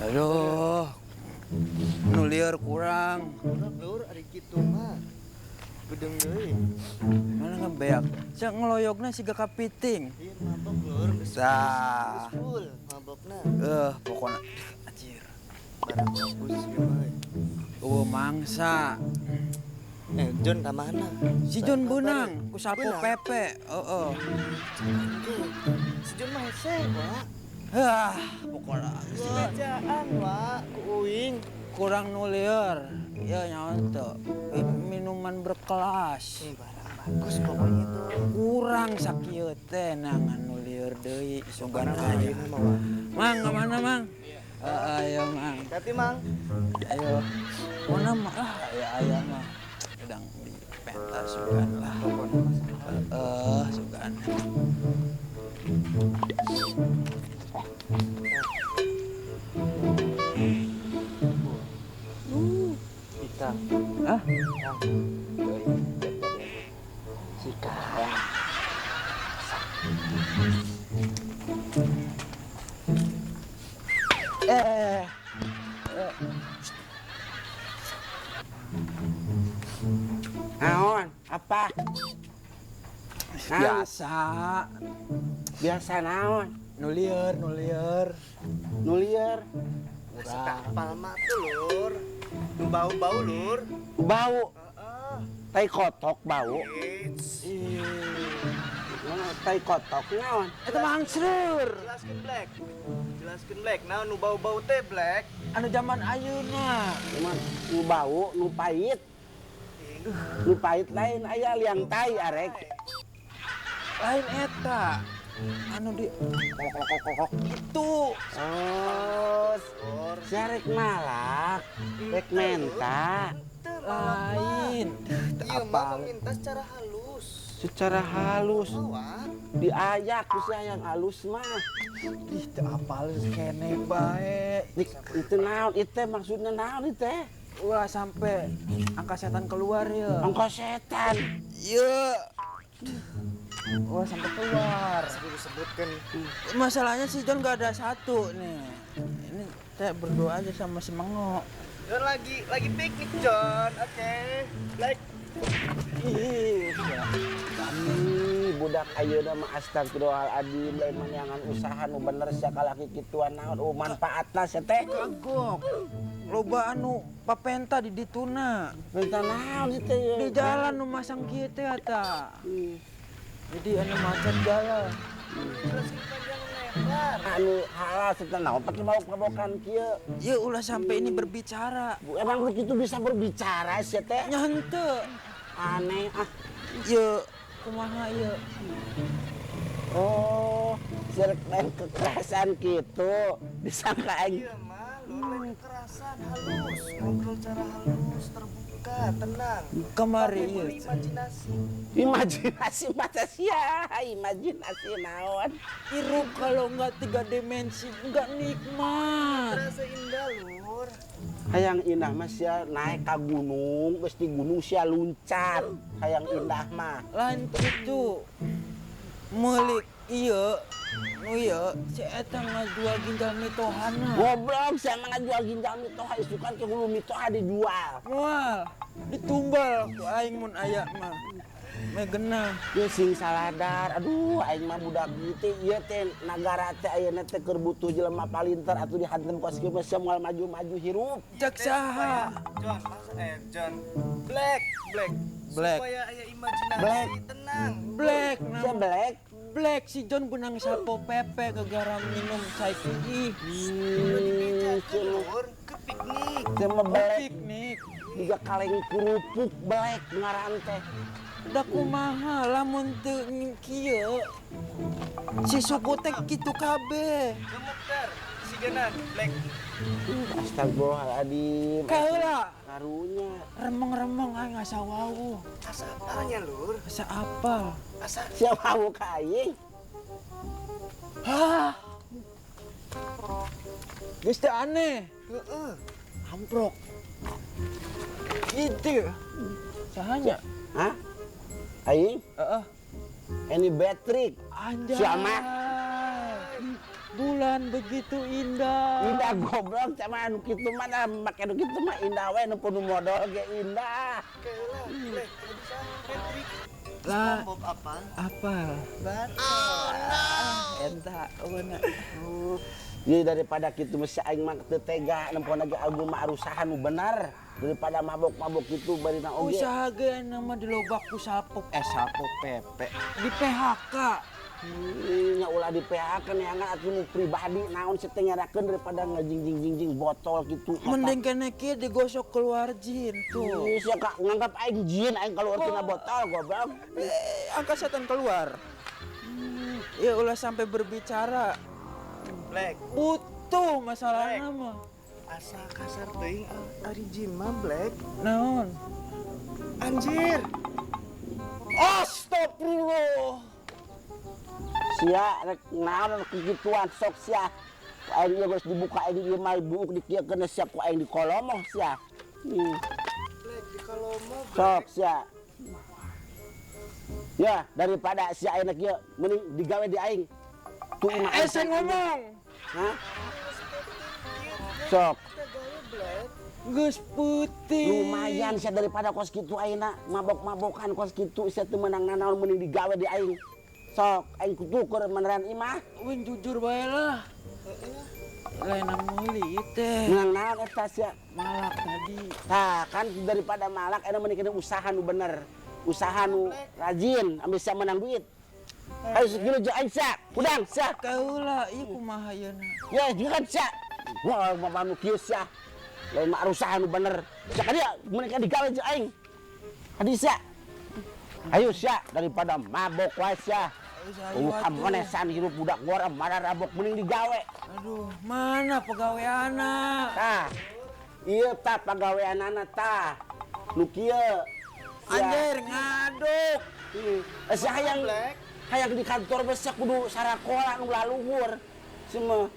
Aduh. Nu lieur kurang. Kurang lur ari kitu mah. Gedeng deui. Mana ngebeak? Cek ngeloyogna siga kapiting. Iya mabok lur. Tah. Geus full mabokna. Pokona anjir. Barang bagus ieu mah. Eueuh mangsa. John ka mana? Si John beunang ku Satpol Beunang? PP. Heeh. Si John mah hese, Wak. Hah, pokona Si bejaan, Wak, ku uing. Kurang nu lieur. Ya nyaon teu. Minuman berkelas. Barang bagus pokoknya itu. Kurang sakieu teh nangan nu lieur deui sugan Pokoknya mah aya. ayeuna mah, Wak. Mang, ka mana, Mang? Ayo, Mang. Hati, Mang. Ayo. Mana mah ah aya aya mah. Sedang di pentas sugan lah. Pokoknya mah Heeh, sugan. Kita. Hah? Sika. Eh. Naon? Apa? Naon? Biasa. Biasa naon? Nu lieur, nu lieur. Nu lieur. Asa apal mah tuh, Lur. Nu bau-bau, Lur. Bau. Heeh. Tai kotok bau. Eits. Ih. Tai kotok naon? Eta mah hangseur. Jelaskeun Black. Jelaskeun Black. Naon nu bau-bau teh, Black? Anu zaman ayeuna. Cuman nu bau, nu pahit. Nu pahit lain aya liang tai arek. Lain eta. Anu di kok itu. Oh, si arek malak, rek menta. Lain. Iya, Apa? mah meminta secara halus. Secara halus. Oh, Wak. Diayak ku si hayang halus mah. Ih, teu apal kene bae. Nik, itu naon itu maksudnya naon itu? Ulah sampai angka setan keluar ya. Angka setan. Iya. Ulah sampai keluar. Sebelum disebutkan. Masalahnya si John gak ada satu nih. Ini saya berdua aja sama si Mengo. John lagi piknik, John. Oke. Black. Ih, Ih, budak ayeuna mah astagfirullahaladzim lain maneangan usaha nu bener sia kalaki kituan naon oh manfaatna sia teh. Kagok. Loba anu papenta di dituna. Minta naon ieu teh? Di jalan nu masang kieu teh eta. Jadi anu macet jalan. Jelaskeun panjang lebar. Anu halal serta naon pake mabok-mabokan kieu. Ya ulah sampai ini berbicara. Bu, emang begitu bisa berbicara sia teh? Nya henteu. Aneh ah. Ye, kumaha ye? Oh, sirek lain kekerasan gitu. Disangka aing. Iya, mah, lur lain kekerasan, halus, ngobrol cara halus, terbuka, tenang. Kemari Pakai ieu. imajinasi. Imajinasi mata sia, imajinasi naon. Hirup kalau nggak tiga dimensi nggak nikmat. Terasa indah, lur. Hayang indah mah sia naik ka gunung, geus di gunung sia luncat. Hayang indah mah. Lain gitu. Melik iya, nu ieu si eta ngajual ginjal mitohana. Goblok sia mah ngajual ginjal mitoha isukan ke hulu mitoha dijual. Moal ditumbal ku aing mun aya mah. Megena. Ieu sing saladar, aduh aing mah budak ieu ieu teh nagara teh ayeuna teh keur butuh jelema palinter atuh dihantem kos kieu mah sia moal maju-maju hirup. Cek saha? John, John. Black, Black. Black. Supaya aya imajinasi Black. tenang. Black, Sia black. Black si John benang sapo pepe gegara minum saiki. Udah dibejakan, lur, ke piknik. Sia mah black Piknik. juga kaleng kerupuk black ngaran teh. Da kumaha lamun teu kieu. Si suku teh kitu kabeh. Gemeter, sigenan, Black. Astagfirullahaladzim. Kaheula Karunya. remeng-remeng aing asa wawuh. Asa apalnya, lur? Asa apal. Asa Siapa mau ka aing? Hah. Geus teu aneh. heeh. Amprok. Gitu. Sahanya? Hah? Aing? Heeh. Ini Patrick. Anjay. Siapa? Bulan begitu indah. Indah goblok sama anu kitu mah da make nu kitu mah indah we nu penuh modal ge indah. Keula, Black, bisa Patrick. Lah. SpongeBob apa? Apa? Bacot. Eta bener. Jadi daripada kitu mah aing mah teu tega nempona ge agung mah arusaha nu bener daripada mabok-mabok kitu barina oge. Usaha ge nama di lobak ku sapop sapop PP di PHK. Nya ulah di PHK neangan atuh nu pribadi naon sih teh nyarakeun daripada ngajing-jing-jing botol kitu. Mending kene kieu digosok keluar jin tuh. Ih, sia ka nganggap aing jin aing keluar tina botol goblok. Angka setan keluar. Ya ulah sampai berbicara. Black. Butuh masalahna mah. Asa kasar teuing ari jin mah Black. Naon? Anjir. Astagfirullah. Sia rek naon kegituan sok sia. Aing ieu geus dibuka aing ieu mah buuk dikieukeun sia ku aing dikolomoh sia. Black dikolomoh Black. Sok sia. Ya, daripada sia ayeuna kieu mending digawe di aing. Tuh imah aing. Saya ngomong. Hah? Sok. Geus putih. Lumayan sia daripada kos kitu ayeuna mabok-mabokan kos kitu sia teu meunang nanaon mending digawe di aing. Sok aing kutu keur meneran imah. Win jujur bae lah. Lain meuli teh. Meunang naon eta sia? Malak tadi. Tah kan daripada malak ayeuna mending kana usaha nu bener. Usaha nu rajin ambil sia menang duit. Ayo sekilu jeung aing sia. Udang sia. Kaula ieu kumaha yeuna? Ya juga kan sia. Wah, mah nu kieu sia. Lain mah usaha nu bener. Sia ka dia mending kana digawe jeung aing. Hadi sia. Ayo sia daripada mabok wae sia. Kamonesan hirup budak gora mana rabok mending digawe. Aduh, mana pegawaiana? Tah. Ieu tah pagaweanana tah. Nu kieu. Anjir ngaduk. Sia hayang di kantor bes kudu sarakola nu laluhur. Semua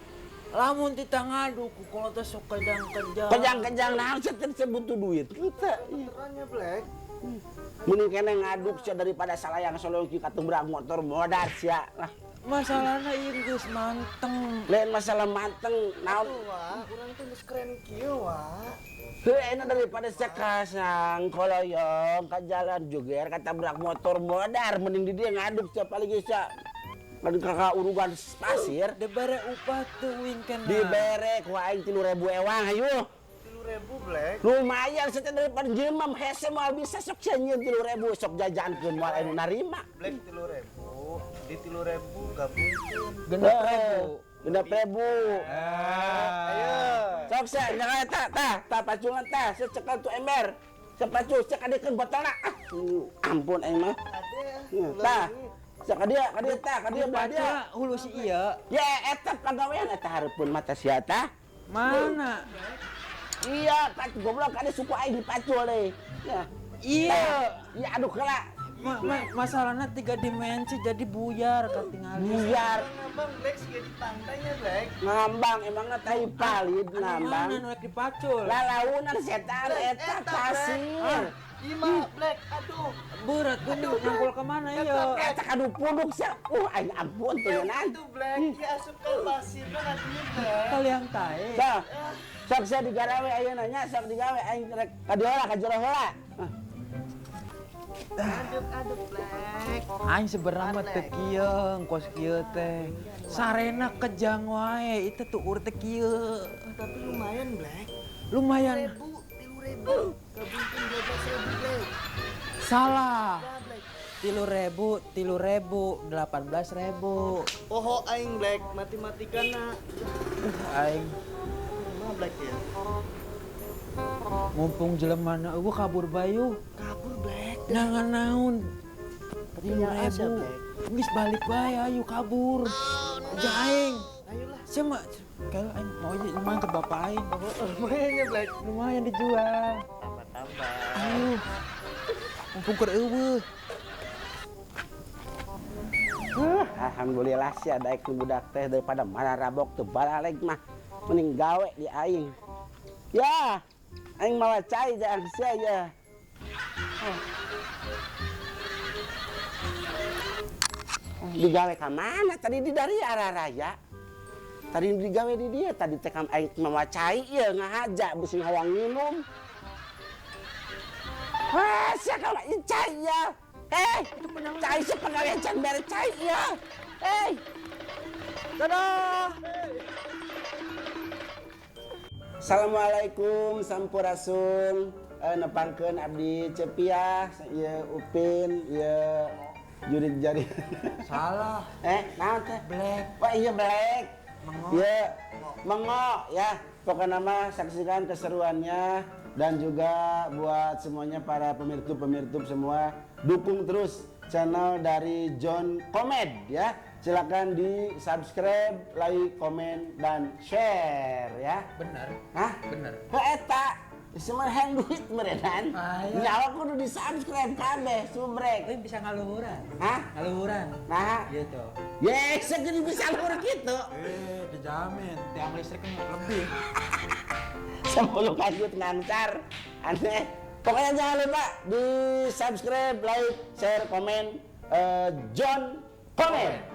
lamun tita ngaduk ku kolot teh sok kejang-kejang. Kejang-kejang naon sia teh butuh duit. Kitu. Benerannya Black. Mending kene ngaduk sia daripada salayang soloyong kieu katumbrang motor modar sia. Lah masalahna ieu geus manteng. Lain masalah manteng naon. Wah, urang teh geus keren kieu wa. Heuh enak daripada sia kasang koloyong ka jalan joger katabrak motor modar mending di dia ngaduk sia paling geus sia. Ngaduk ka urugan pasir. Dibere upah teu wing kena. Dibere ku aing 3.000 ewang hayu. 3.000 Black. Lumayan sia daripada jelema hese moal bisa sok sia nyieun 3.000 sok jajankeun moal anu narima. Black 3.000, di 3.000 gabungkeun. 6.000. 6.000. Ayo. Sok sia nyawa eta tah, tah pacungan tah, sia cekel tu ember. Sia pacul sia kadiekeun botolna. Ah, ampun aing mah. Tah. Sia ka dieu tah, ka dieu belah dieu. Hulu si ieu. Ya eta pagawean eta hareupeun mata sia tah. Mana? Iya, pacul goblok kade suku aing dipacul deui. Ya. Iya. Iya aduh heula. Masalahnya 3 dimensi jadi buyar katingali. Buyar. Ngambang Black siga di pantainya Black. Ngambang emangna tai palid ngambang. Mana nu rek dipacul? Lalaunan setan eta pasir. Ima Black, aduh. Berat geuning nyangkul ke mana ieu? Eta kadu puduk sia. Aing ampun teu ngeunaan. Itu Black, ya asup ka pasirna ka dieu Black. Kalian tae. Tah. Sok sia digarawe ayeuna nya, sok digawe aing rek ka dieu heula ka jero heula. Aduk-aduk Black. Aing sebenarnya mah teu kieu, kos kieu teh. Sarena kejang wae, itu tuh ur teh kieu. Tapi lumayan Black. Lumayan. 3.000, gabungkeun 12.000 Black. Salah. 3.000, 3.000, 18.000. Poho aing Black, matematikana. Aing. Mah Black ya. Mumpung jelemana eueuh kabur bayu. Kabur Black. Nangan naon. 3.000. Geus balik bae ayo kabur. Jeung aing. Ayolah. Sia mah kalau aing mau aja lumayan ke bapak aing. Lumayan ya Black. Lumayan dijual. Tambah-tambah. Ayo. Mumpung keur eueuh. Alhamdulillah sih ada ek budak teh daripada mararabok teu balaleg mah mending gawe di aing. Ya, aing mawa cai jangan sia ya. Digawe ka mana tadi di dari arah raya? Tadi digawe di dia, tadi teh kam aing mawa cai ieu ngahaja bisi hayang minum. Wah, sia kalau cai ya. Eh, cai sia pagawean can bere cai ya. Eh. Dadah. Assalamualaikum, sampurasun. Nepangkeun abdi Cepiah, ieu Upin, ieu jurik jari. Salah. Eh, naon teh? Black. Wah, iya black. Mengo. Iya, mengo ya. Pokoknya mah saksikan keseruannya dan juga buat semuanya para pemirtub-pemirtub semua dukung terus channel dari John Komed ya. Silakan di subscribe, like, komen, dan share ya. Bener. Hah? Bener. Heuh eta. Semua hayang duit merenan. Ah, iya. Nyawa kudu di subscribe kabeh, subrek. Tapi bisa ngaluhuran. Hah? Ngaluhuran. Nah, Gitu. yes, segini bisa luhur gitu. Eh, dijamin. Tiang listriknya lebih. 10 lanjut ngangsar. Aneh. Pokoknya jangan lupa di subscribe, like, share, komen, John Komed.